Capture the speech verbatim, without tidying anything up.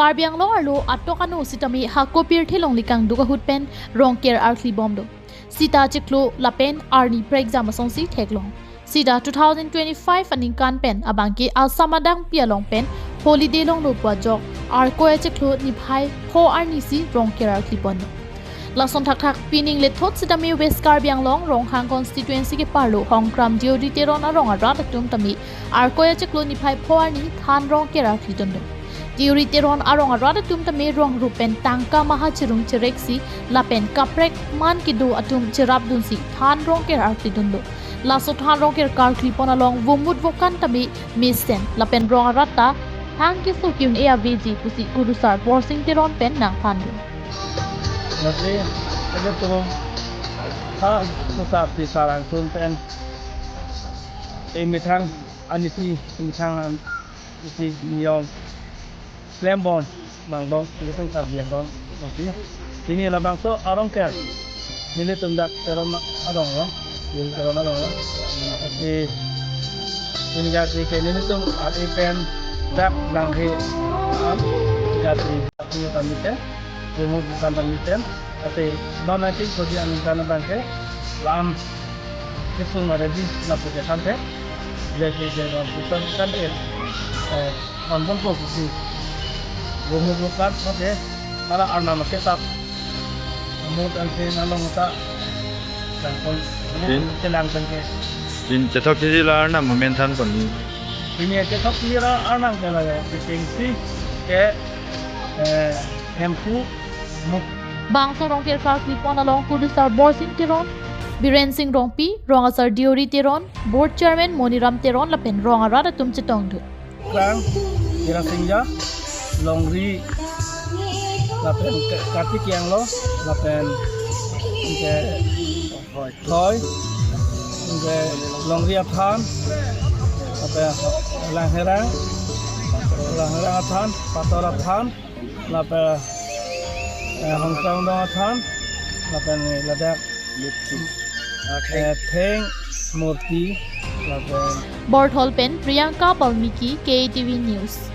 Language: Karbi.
Karbi Anglong arlo atok ano sitame hako pirthe longle kangduk ahut pen Rongker arkli bom do. Sita chiklo lapen arni prekjam asonsi theklong. Sita two thousand twenty-five aningkan pen abangke Assam adangpi along pen holiday longlo pu ajok Arkoi achiklo niphai pho arni si Rongker arkli pon. Lason thakthak pining lethot sitame West Karbi Anglong Ronghang constituency keparlo Hongkram Deuri Teron arong arat atum tame Arkoi achiklo niphai pho arni than Rongker arkli dun do. Deuri Teron arong arat atum tame rong rup pen tangka maha chirung chirek si lapen kaprek man kedo atum cherap dunsi than Rongker arkli dun do. Laso than Rongker karkli pon along vomut vokan tame mesen lapen rong arat ta thang keso ki-un-e aveji pusi kurusar Borsing Teron pen nangthan do. Lasi, ilitum ha susar si sarang sun pen, eh, methang anisi, methang anisi niyom klembom bang dong, ilitum Karbi Anglong. Oke. Pini labangso arongker nelitum dak Teron arong lo, Deuri Teron arong lo. Oke. Pini jati ke nelitum ari pen dak nanghe, ah, jati, jati kami ke, ilmu bukan kami pen. Ate non nanti kodi ang kana bangke lam kesung ada di lapu ke sampai. Jadi dia orang bukan kan ke, eh, non pon po kusi. Ilmu bukan, oke. Malah arnam ke tap. Ilmu dan ke nalong ta. Dan pon Din. Kelang kan ke. Din, chethok kiji la arnam amen than pon ni. Pini chethok kiji la arnam ke la ya. Pini si ke, eh, Hemphu Muk. Bangso Rongker karkli pon along kurusar Borsing Teron, Biren Sing Rongpi, rong asar Deuri Teron, Board Chairman Moniram Teron lapen rong arat atum chetong do. Krang, Hira Singja, Longri, lapen Ka-, Kartik Yanglo, lapen ke Thoi, ke Longri Athan, lapen Langherang, Langherang Athan, Pator Athan, lapen, eh, Hongkrang Dong Athan, lapen ladak, eh, Theng Murti, lapen Borthol pen Priyanka Balmiki, K A T V News.